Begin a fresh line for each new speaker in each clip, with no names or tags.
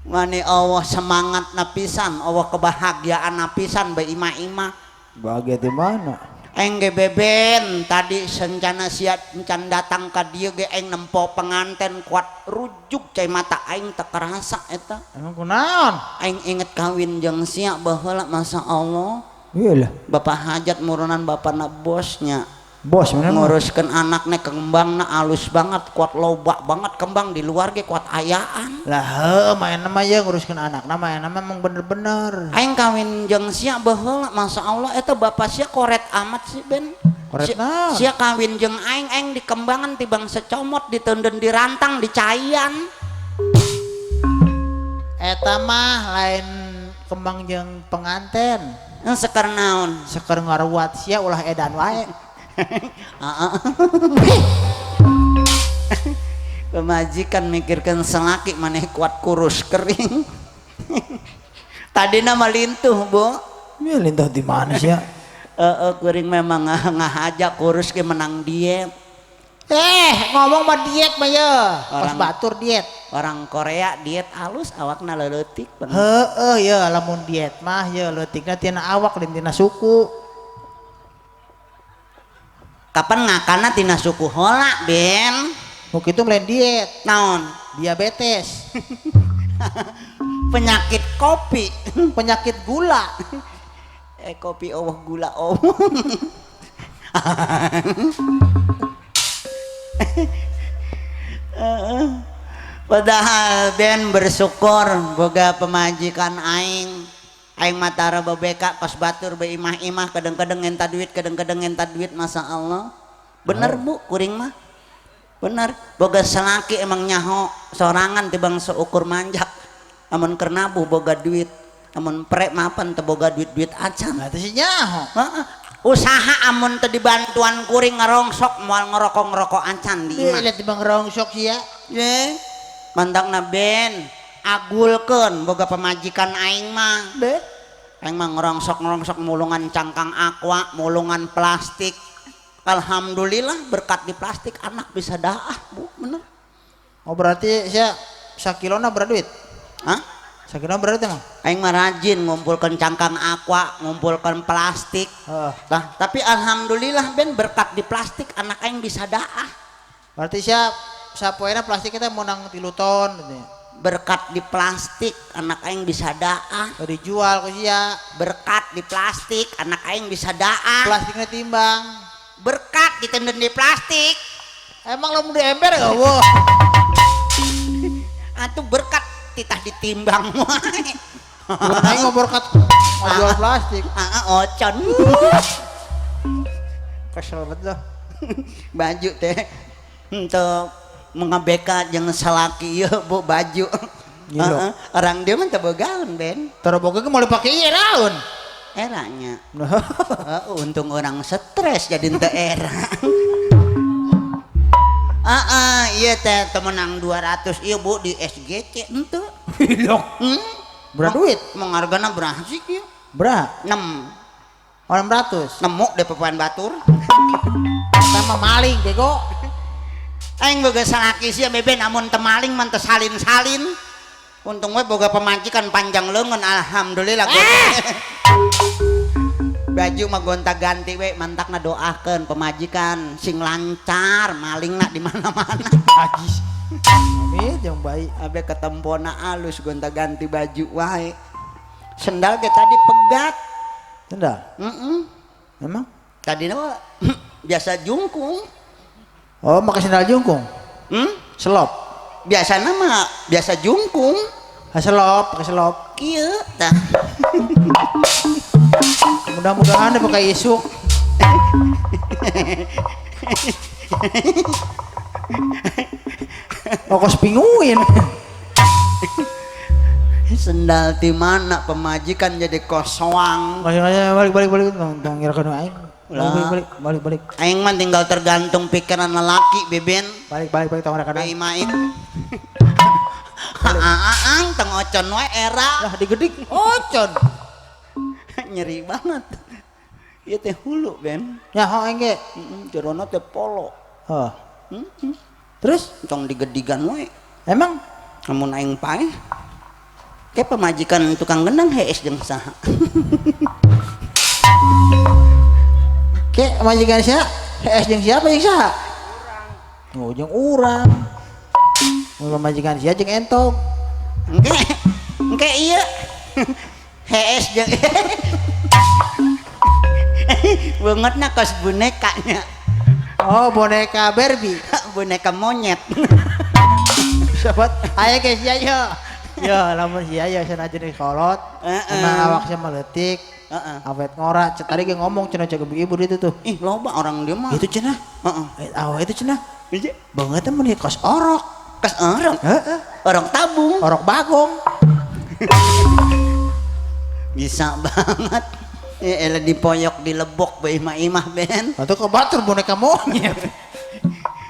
Mani Allah semangat napisan, Allah kebahagiaan napisan bae imah-imah.
Bahagia di mana?
Aing ge beben tadi sencana siap encan datang ka dieu ge aing nempo penganten kuat rujuk cai mata aing teu karasa eta.
Emang kunaon?
Aing inget kawin jeung sia baheula masa Allah.
Iyalah.
Bapak hajat murunan bapana bosnya.
Bos mana?
Nguruskeun anaknya kembangna alus banget, kuat loba banget kembang di luar ge kuat ayaan.
Lah heuh main mah ye nguruskeun anakna main mah emang bener-bener.
Aing kawin jeung sia baheula masa Allah eta bapak sia koret amat sih Ben.
Koret naon?
Sia kawin jeung aing, aing dikembangan tibang secomot diteunden di rantang dicaian.
Eta mah lain kembang jeung penganten.
Seker naon?
Seker ngaruat sia ulah edan wae.
Pemajikan mikirkan selaki maneh kuat kurus kering. Tadi nama lintuh bu.
Ya lintuh di mana sih ya?
Kuring memang ngahaja kurus ke menang diet.
Ngomong mah diet mah ya. Orang batur diet.
Orang Korea diet halus awakna leutik.
Heeh ya lamun diet mah ya leutikna tina awak lain tina suku.
Kapan ngakana tina suku hola Ben?
Nu kitu lain diet.
Naon?
Diabetes.
Penyakit kopi,
penyakit gula.
Kopi oh gula oh. Padahal Ben bersyukur boga pemajikan aing. Aing matara bebeka kos batur beimah-imah kadang-kadang ngenta duit kadang-kadang ngenta duit masa Allah. Bener bu kuring mah. Bener boga selaki emang nyaho sorangan tibang seukur manjak. Amun keur nabuh boga duit, amun prek mapan teu boga duit-duit acan.
Nah teh si nyaho.
Usaha amun teu dibantuan kuring ngarongsok moal ngerokok-ngerokok acan di imah.
Lihat tibang ngerongsok sia.
Ye. Mantangna Ben agulkeun boga pemajikan aing mah.
Deh.
Aing mah ngerongsok-ngerongsok mulungan cangkang aqua, mulungan plastik. Alhamdulillah berkat di plastik anak bisa daah, Bu, bener.
Oh berarti sia sakilona berapa duit?
Hah?
Sakilona berapa emang?
Aing mah rajin ngumpulkeun cangkang aqua, ngumpulkeun plastik. Lah, tapi alhamdulillah Ben berkat di plastik anak aing bisa daah.
Berarti sia sapoena plastik kita menang 3 ton gitu ya.
Berkat di plastik anak aing bisa daah.
Dijual ku sia.
Berkat di plastik anak aing bisa daah.
Plastiknya timbang.
Berkat ditenden di plastik.
Emang lo mau di ember gak wah?
Atuh berkat titah ditimbang wae.
Aing mau berkat mau jual plastik.
Ocon.
Kesel banget lah.
Baju teh untuk mengabeka jeung salaki ieu bu baju. Orang dia mah teu bogaeun Ben.
Teu boga ge moal dipake ieu naon?
Eranya. Untung orang stres jadi teu era. Iya teh temenang 200 ieu bu di SGC henteu.
Hilok. Berapa duit?
Menghargana berapa sih ieu?
Berapa?
6.
600.
Nemu di papan batur.
Sama maling bego.
Aing boga salaki sia bebe namun teu maling mah teu salin-salin. Untung we boga pemajikan panjang leungeun alhamdulillah. Baju mah gonta-ganti we mantakna doakeun pemajikan sing lancar malingna di mana-mana.
Ajis. Amin jeung baik.
Abe ketempona alus gonta-ganti baju wae. Sendal ge tadi pegat.
Sendal?
Heeh.
Emang?
Tadi mah biasa jungkung.
Oh, pakai sendal jungkung?
Hmm?
Selop.
Biasana mah biasa jungkung.
Ha selop, pakai selop.
Kieu tah.
Mudah-mudahan dia pakai isuk. Oh, kos pinguin.
Sendal di mana pemajikan jadi kosoang.
Balik balik balik tong ngirakeun aing. Balik balik balik balik.
Aing mah tinggal tergantung pikiran lelaki beben.
Balik balik balik tong ngirakeun aing.
Aing. Aang tong ocon wae era.
Lah digedik ocon.
Nyeri banget. Ieu teh hulu Ben.
Nyaho aing ge.
Heeh, jerona teh polo.
Heuh.
Heeh.
Terus
tong digedigan wae.
Emang
Amun aing paeh. Ke pamajikan tukang gendang hees jeung saha.
Ke pamajikan sia hees jeung siapa jeung saha? Urang. Oh jeung urang. Mun pamajikan sia jeung entog.
Engke. Engke ieu. Hees jeung beungeutna kos bonekanya.
Oh, boneka Barbie.
Boneka monyet.
Sobat, aya ge sia yo. Yo, lamun sia yo sanajan kolot. Emang awak sia meletik.
Heeh.
Awet ngora, tadi ge ngomong cenah cek ibu itu tuh.
Ih, loba orang dia mah.
Itu cenah.
Heeh.
Awak itu cenah.
Iya.
Beungeutna mun kos orok.
Kos orok?
Heeh.
Orok tabung.
Orok bagong.
Bisa banget. Ya elah dipoyok dilebok bae imah-imah ben.
Atuh ke batur boneka monyet.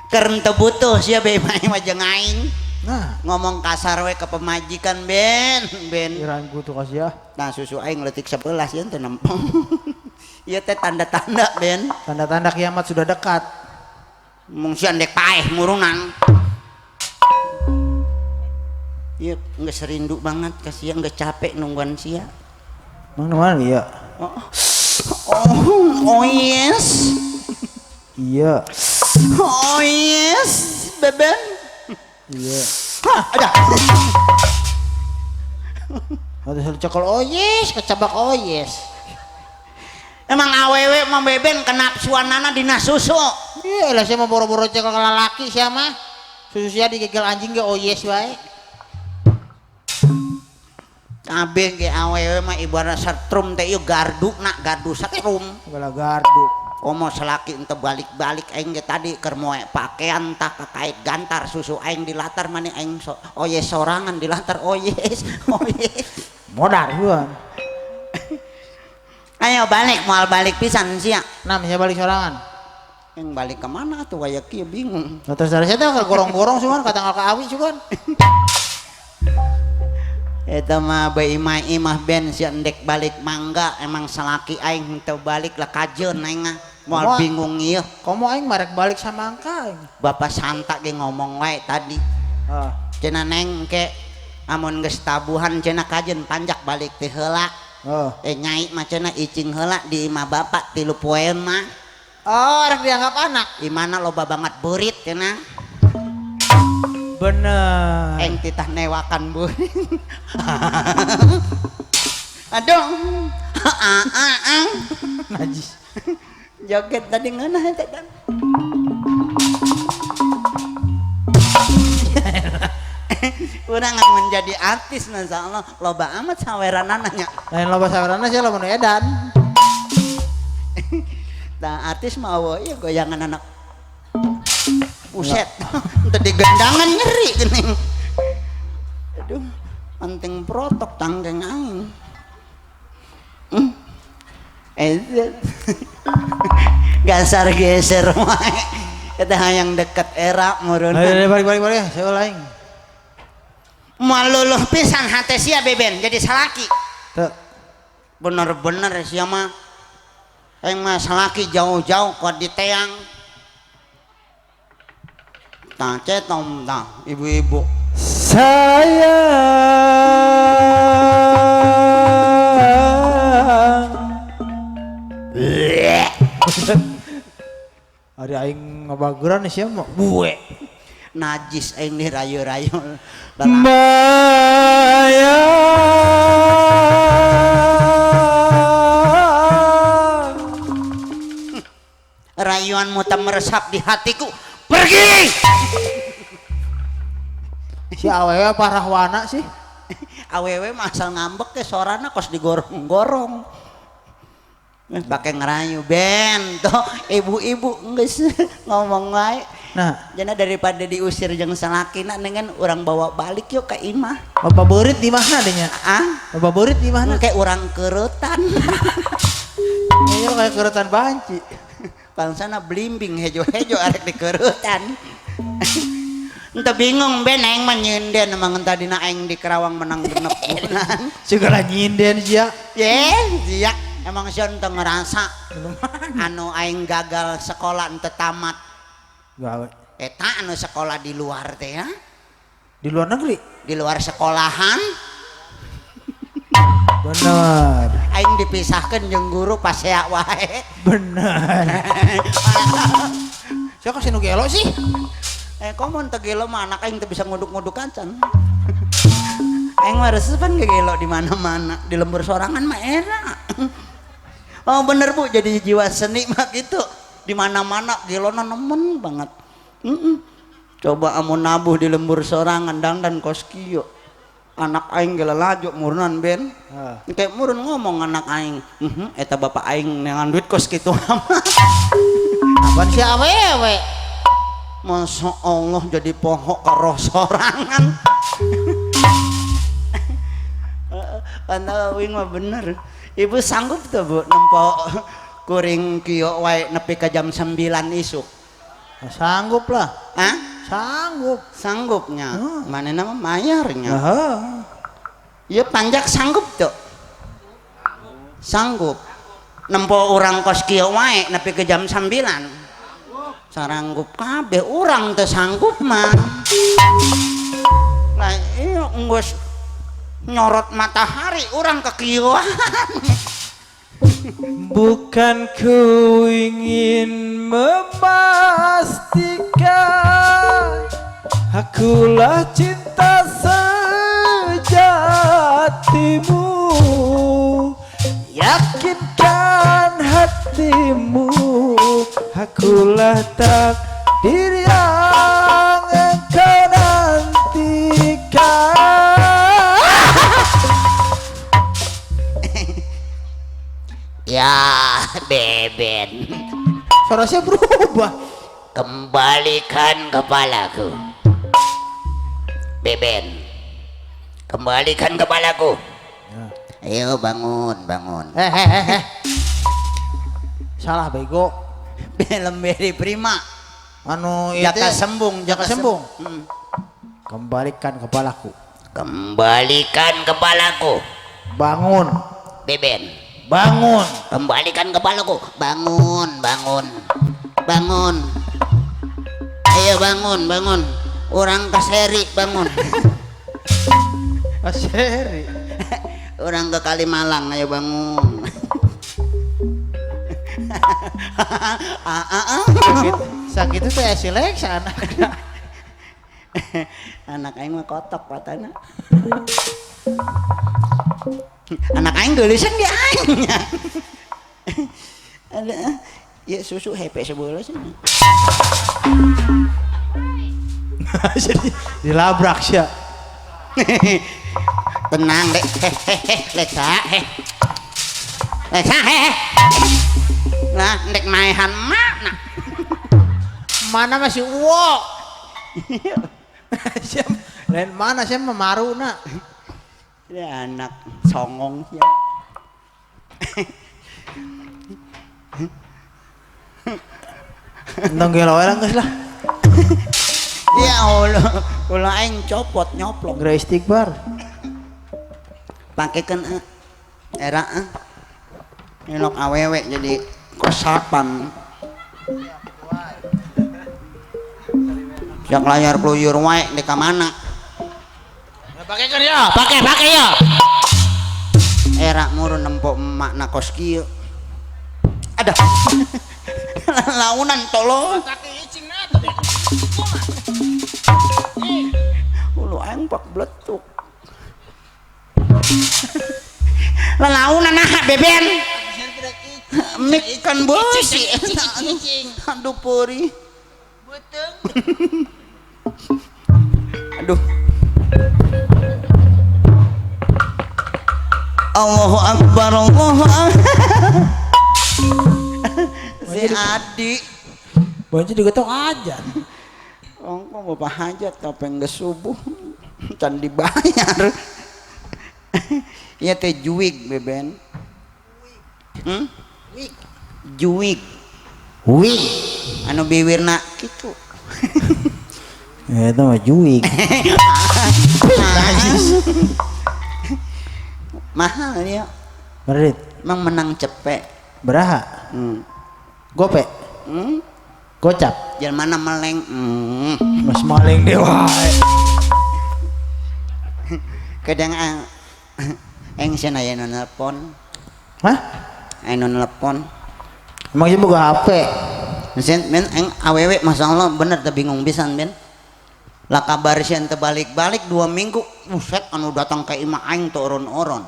Keur teu butuh sia bae imah-imah jeung aing.
Nah,
ngomong kasar we ke pemajikan ben, ben.
Irahan kutu ka sia.
Nah, susu aing leutik 11 ya teu nempong. Ieu teh tanda-tanda ben.
Tanda-tanda kiamat sudah dekat.
Mung sia ndek paeh murunan. Ieu geus rindu banget ka sia, geus capek nungguan sia.
Mang mana ieu?
Oh, oh yes.
Iya.
Oh yes, beben.
Iya.
Hah, ada.
Aduh, cekol oh yes, kecabak oh yes.
Emang awewe mah beben kenapsuanana dina susu.
Iya, lah saya mau boro-boro cekel ke lalaki sia mah. Susu sia digegel anjing ge oh yes wae.
Kabeh ge awewe mah ibarat setrum teh ieu gardu nak gardu setrum.
Bala gardu.
Komo selaki ente balik-balik aing ge tadi keur moe pakaian tah kakait gantar susu aing di latar mani aing so, oh yes sorangan di latar oh yes oh yes.
Modar huan.
Ayo balik moal balik pisan sia.
Nah, sia balik sorangan.
Yang balik ke mana tuh aya kieu bingung.
Nah, terus dari saya teh gorong-gorong sugan ka tanggal ka awi sugan.
Eta mah bae imah-imah ben sia endek balik mangga emang salaki aing teu balik lah kajeun aing mah moal bingung ieu.
Komo aing marek balik samangka aing.
Bapak Santa ge ngomong wae tadi.
Heeh.
Cenah neng ke amun geus tabuhan cenah kajeun panjak balik teh heula.
Heeh.
Nyai mah cenah icing heula di imah bapak 3 poe mah.
Oh, rek dianggap anak.
Imana loba banget beurit cenah.
Bener.
Eng titah newakan bu. Aduh.
Najis.
Joget tadi ngeunah eta kan. Urang menjadi artis masyaallah loba amat saweranana nya.
Lain loba saweranana sia loba nu edan.
Tah artis mah eueuh ieu goyangan anak. Buset, entah digendangan nyeri gini. Aduh, penting protok cangkeng aing. Gasar geser wae. Kita hayang deket era murun.
Ayo balik balik balik, saya lain.
Maluluh pisan hate sia beben jadi salaki.
Teu.
Bener-bener sia mah. Aing mah salaki jauh-jauh kok diteang. Nah, cetom tah ibu-ibu.
Sayang. Ari aing ngabageran sia mah. Buwe.
Najis aing dirayu-rayu.
Maya.
Rayuanmu tak meresap di hatiku. Pergi.
Si awewe parah wana sih.
Awewe mah asal ngambek ke sorana kos digorong-gorong. Pakai ngerayu ben toh ibu-ibu geus ngomong wae.
Nah,
jana daripada diusir jeung salakina dengan urang bawa balik yuk ke imah.
Loba beurit di mana denya?
Ah?
Loba beurit di mana?
Kayak urang keureutan.
Iya kayak keureutan banci.
Bangsana blimbing hejo-hejo arek dikeureutan. Ente bingung ben aing mah nyinden emang tadina aing di Kerawang menang 6 bulan.
Segala nyinden sia.
Ye, sia emang sia ente ngerasa anu aing gagal sekolah ente tamat.
Gawe.
Eta anu sekolah di luar teh ya.
Di luar negeri?
Di luar sekolahan.
Bener.
Aing dipisahkeun jeung guru pasea wae.
Bener. Siapa sih nu gelo sih?
Komo teu gelo mah anak aing teu bisa nguduk-nguduk acan. Aing mah resepan gelo di mana-mana, di lembur sorangan mah era. Oh bener Bu, jadi jiwa seni mah gitu. Di mana-mana gelona nemen banget. Coba amun nabuh di lembur sorangan dangdan kos kieu. Anak aing gela laju murunan ben. Kayak murun ngomong anak aing, eta bapak aing neangan duit kos kitu amat.
Apaan si awewe?
Masya Allah jadi pohok ke roh sorangan. Pantau wing mah bener. Ibu sanggup tuh Bu nempo kuring kieu wae nepi ka jam 9 isuk?
Sanggup lah.
Hah?
Sanggup.
Sanggupnya. Manehna mah mayarnya.
Heeh.
Ieu panjak sanggup tuh. Sanggup. Nempo urang kos kieu wae nepi ka jam 9. Saranggup kabeh urang teu sanggup mah. Lah ieu geus nyorot matahari urang kekieuan.
Bukan ku ingin memastikan akulah cinta sejatimu, yakinkan hatimu akulah takdir yang engkau nantikan.
Ya Beben,
suaranya berubah.
Kembalikan kepalaku Beben, kembalikan kepalaku. Ayo bangun, bangun.
Salah bego.
Film Beri Prima.
Anu
Jaka Sembung,
Jaka Sembung. Kembalikan kepalaku.
Kembalikan kepalaku.
Bangun.
Beben.
Bangun.
Kembalikan kepalaku. Bangun, bangun. Bangun. Ayo bangun, bangun. Orang kaseri bangun.
Kaseri.
Orang ke Kalimalang ayo bangun.
Sakit itu teh silek anak.
Anak aing mah kotok patana. Anak aing geulisan ge aing. Ada ya susu hepe sebelah sih.
Jadi dilabrak sia.
Tenang dek, hehehe, Leksa, heh. Leksa, heh. Lah, ndek maehan mana?
Mana masih uwo. Lain mana sih memaruna.
Ya anak songong ya.
Entong gelo wae geus lah.
Ya Allah, ulah aing copot nyoplok.
Geura istighfar.
Pakekeun era Nyelok awewe jadi kosapan. Jak layar kluyur wae di ka mana?
Pakekeun ya, pake pake ya.
Era murun nempo emak na kos kieu. Ada. Launan tolong. Ulu aing pak bletuk. Lalaunan nah Beben. Mik kan beusi. Aduh puri.
Beuteung.
Aduh. Allahu Akbar, Allahu Akbar. Si Adi.
Bonci digetok aja.
Ongko bapak hajat topeng geus subuh can dibayar. Ieu teh juwig Beben. Hmm? Juwig.
Wig.
Anu biwirna kitu.
Eta mah juwig.
Mahal ya.
Berit.
Emang menang cepet.
Beraha? Gope? Gocap?
Jangan mana meleng.
Mas maling dewa.
Kadang Aing sieun aya nu nelpon.
Hah?
Aya nu nelpon.
Emang sih boga HP.
Sieun men aing awewe masyaallah bener teu bingung pisan ben. Lah kabar sieun teu balik-balik 2 minggu. Buset anu datang ka imah aing teu oron-oron.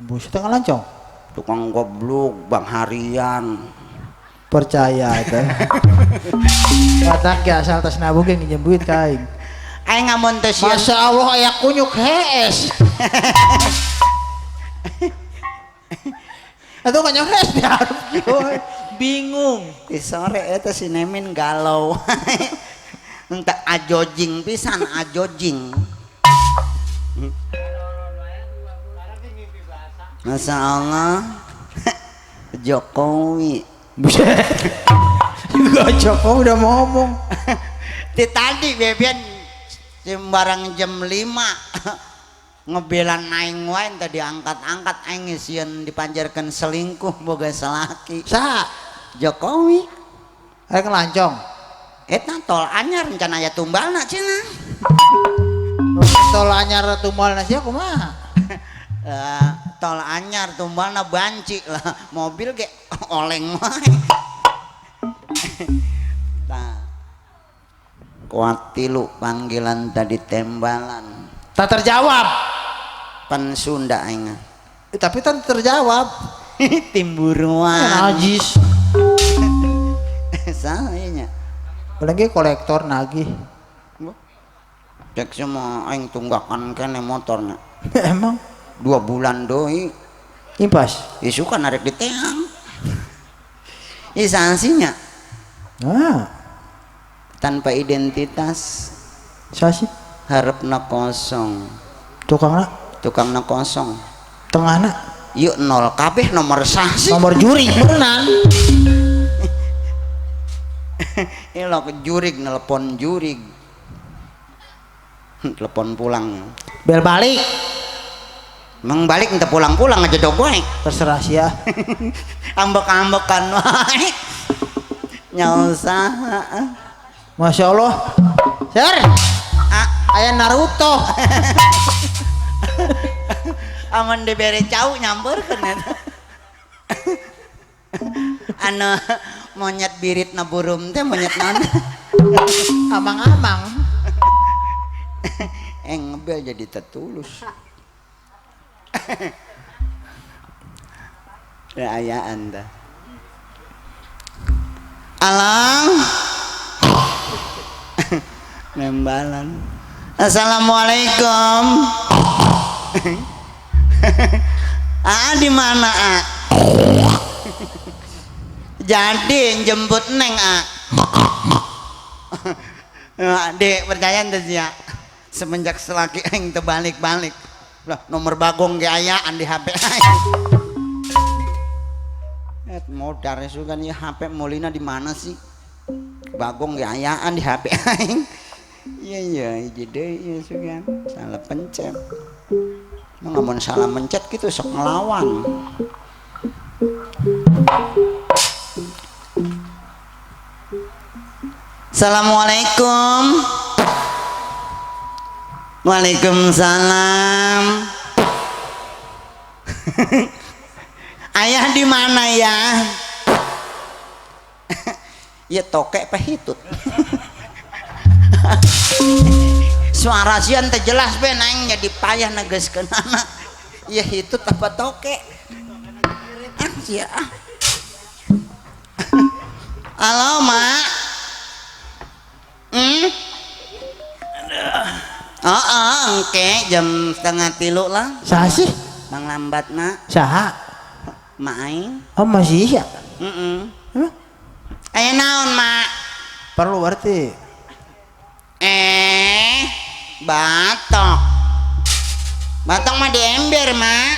Buset teh ngalancong.
Tukang goblok, bang harian.
Percaya teh. Batak ge asal tas nabung ge nginjem duit ka aing.
Aing ngamun teh sieun.
Masya Allah aya kunyuk hees. Atuh kunyuk hees dihareup kieu. Bingung.
Di sore eta si Nemin galau. Entah ajojing pisan ajojing. Masya Allah. Jokowi.
Buset. Juga Jokowi udah mau ngomong.
Di tadi beben sembarang jam 5 ngebelan aing wae tadi angkat-angkat aing sieun dipanjarkeun selingkuh boga salaki.
Saha?
Jokowi.
Arek ngelancong.
Eta tol anyar rencana aya tumbalna cenah.
Tol anyar tumbalna sia kumaha?
Tol anyar tumbalna banci lah, mobil ge oleng wae. Tah. Kuat tilu panggilan tadi tembalan.
Tak terjawab.
Pan Sunda aing.
Tapi kan terjawab.
Timburuan.
Najis.
Saha nya?
Apalagi kolektor nagih.
Cek semua aing tunggakan kene motornya.
Emang
2 bulan doi.
Impas.
Isukan arek diteang. Isansinya.
Nah.
Tanpa identitas.
Sasi.
Harapna kosong.
Tukangna?
Tukangna kosong.
Tengahna?
Yuk nol kabeh nomor sah sih.
Nomor jurig berenang.
Ilok jurig nelpon jurig. Telepon pulang.
Bel balik.
Emang balik ente pulang-pulang aja dog wae.
Terserah sia.
Ambek-ambekan wae. Nyausa.
Masya Allah. Sir.
Ah,
aya Naruto.
Amun dibere cau nyamperkeun eta. Anu monyet birit na burum teh monyet naon?
Amang-amang.
Ngebel jadi tertulus. Ayaan dah. Alang. Nembalan. Assalamualaikum. Aa di mana a? Jadi jemput neng a. Dek percaya ente ya. Semenjak selaki aing terbalik-balik. Lah nomor bagong ge ayaan di HP aing. Et modar sugan ya HP molina di mana sih? Bagong ge ayaan di HP aing. Iya iya hiji deui ieu sugan salah pencet. Mun lamun salah mencet kitu sok ngelawan. Assalamualaikum. Waalaikumsalam. Ayah di mana ya? Ya tokek pehitut. Suara sian teh jelas ben aing jadi payah negeskeun anak. Ya hitut apa tokek? Ah sia. Halo, Mak. Hmm? Oh, oke, jam 2:30 lah.
Saha sih?
Bang lambat, Mak.
Saha?
Mak aing.
Oh, masih ya?
Heeh.
Emang?
Aya naon, Mak?
Perlu berarti.
Batok. Batok mah di ember, Mak.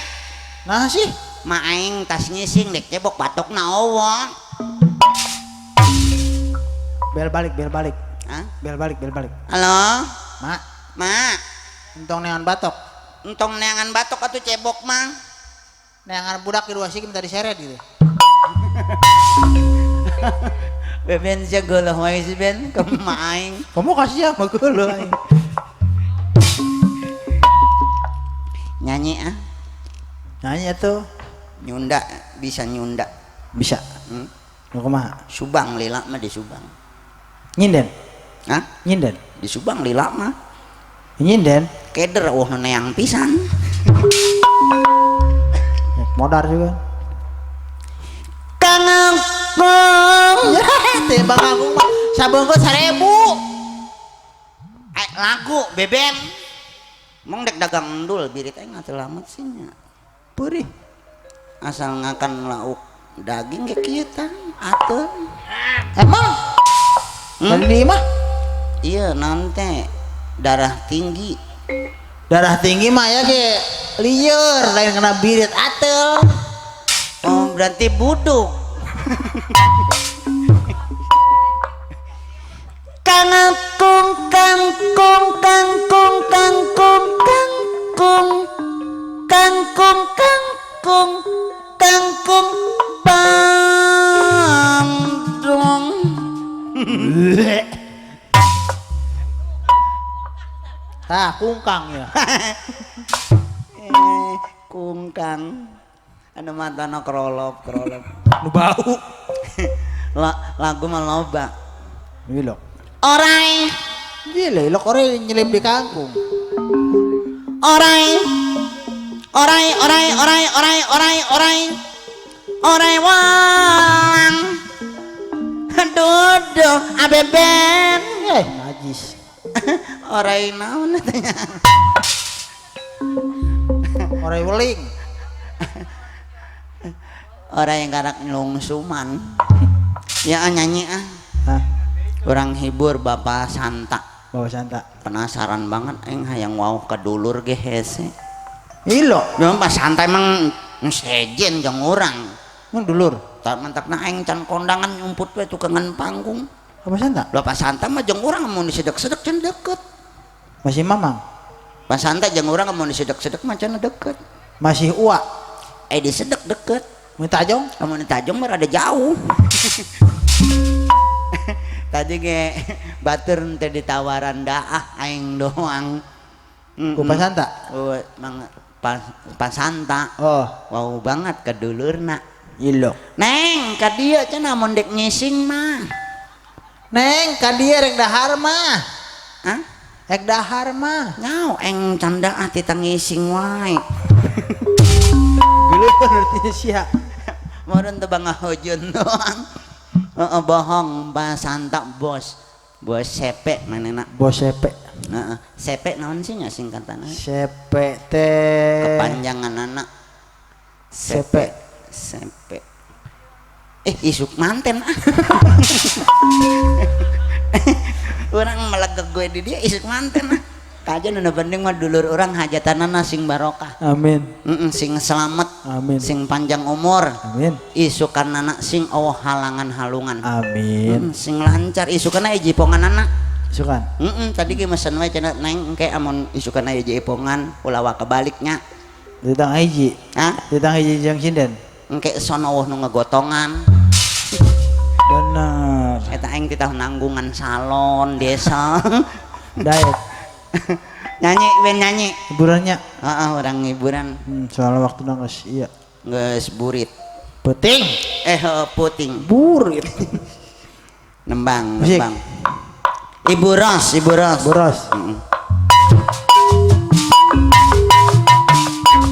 Nah sih,
Mak aing tas ngising dek cebok batokna eueuh.
Bel balik, bel balik.
Hah?
Bel balik, bel balik.
Halo?
Mak.
Mak.
Entong neangan batok.
Entong neangan batok atuh cebok mah.
Neangan budak di dua sih minta diseret gitu.
Beben sia geuleuh wae si Ben ke mak aing.
Kamu kasih ya mah geuleuh aing.
Nyanyi ah.
Nyanyi atuh.
Nyunda bisa nyunda.
Bisa. Nu kumaha?
Subang lila mah di Subang.
Nyinden?
Hah?
Nyinden?
Di Subang lila mah.
Nyinden?
Keder wah neang pisan.
Modar juga.
Kang Agung.
Ya, teh Bang Agung mah sabeungkeut 1000.
Lagu bebem. Mong dek dagang endul birit aing atuh lamet sih nya.
Peurih.
Asal ngakan lauk daging ke kieu tah atuh.
Emang? Dari di imah?
Iya, naon teh darah tinggi.
Darah tinggi mah ya ge lieur lain kena birit atel.
Oh, berarti buduk. Kangkung kangkung kangkung kangkung kangkung kangkung kangkung kangkung bandung.
Tah kungkang ya.
Kungkang anu matana krolop krolop
nu bau.
Lagu mah loba.
Wilok.
Orai.
Gila, ilok orai nyelip di kangkung.
Orai. Orai orai orai orai orai orai. Orai wang. Dodo abeben.
Najis.
Orai naon tanya.
Orai weling.
Orai yang karak ngelungsuman. Ya nyanyi ah.
Hah?
Orang hibur Bapak Santa.
Bapak Santa.
Penasaran banget aing hayang wau ke dulur ge hese.
Ilo.
Bapak Santa emang sejen jeung urang.
Emang dulur.
Tak mantakna aing can kondangan nyumput we tukangan panggung.
Bapak Santa?
Bapak Santa mah jeung urang mun disedek-sedek can deket.
Masih mamang.
Pak Santa jeung urang mun disedek-sedek mah can deket.
Masih ua.
Disedek deket.
Mun tajong?
Mun tajong mah rada jauh. Tadi ge batur teh ditawaran daah aing doang.
Ku Pak Santa?
Oh, mang Pak Santa.
Oh,
wow banget ke dulurna.
Ilo.
Neng, ka dieu cenah mun dek ngising mah.
Neng, ka dieu rek dahar mah.
Hah?
Rek dahar mah.
Nyau eng can daah tita ngising wae.
Geuleuh artinya sia.
Meureun teu bangahojun doang. Heeh, bohong Pak Santa bos. Bos sepe manehna.
Bos sepe.
Heeh, sepe naon sih nya singkatanna?
Sepe teh
kepanjanganana.
Sepe.
Sepe. Isuk manten ah. Urang melegeg gue di dia isuk manten ah. Kajian nu penting mah dulur urang hajatanana sing barokah.
Amin.
Sing selamat.
Amin.
Sing panjang umur.
Amin.
Isukanana sing eueuh halangan halungan.
Amin.
Sing lancar isukana jiponganana.
Isukan.
Tadi ge mesen we cenah neng engke amun isukana jipongan ulah wa kebaliknya.
Ditang hiji.
Hah?
Ditang hiji jeung sinden.
Engke son eueuh nu ngegotongan.
Benar.
Eta aing titah nanggungan salon desa.
Daek.
Nyanyi ben nyanyi.
Hiburannya.
Heeh, orang hiburan.
Soal waktu geus iya.
Geus burit.
Puting.
Puting.
Burit.
Nembang, nembang. Ibu Ros, Ibu Ros.
Ibu Ros.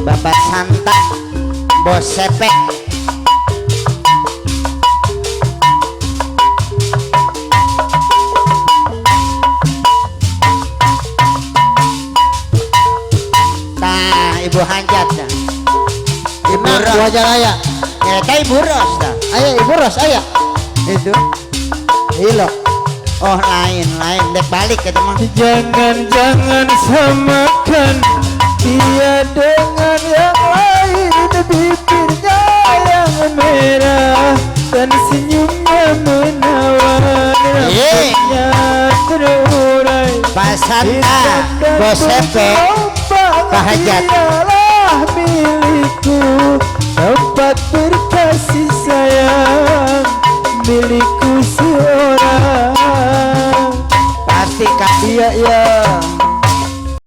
Bapak Santa, Bos Sepek. Nah, Ibu Hajat dah. Ibu Ros.
Wajah raya.
Ya, ta Ibu Ros dah.
Ayo Ibu Ros, ayo.
Itu.
Ilo.
Oh, lain, lain. Dek balik ke teman.
Jangan-jangan samakan dia dengan yang lain, bibirnya yang merah dan senyumnya menawan, rambutnya terurai.
Pak Santa, Bos Sepe, Pak Hajat.
Dialah milikku, tempat berkasih sayang.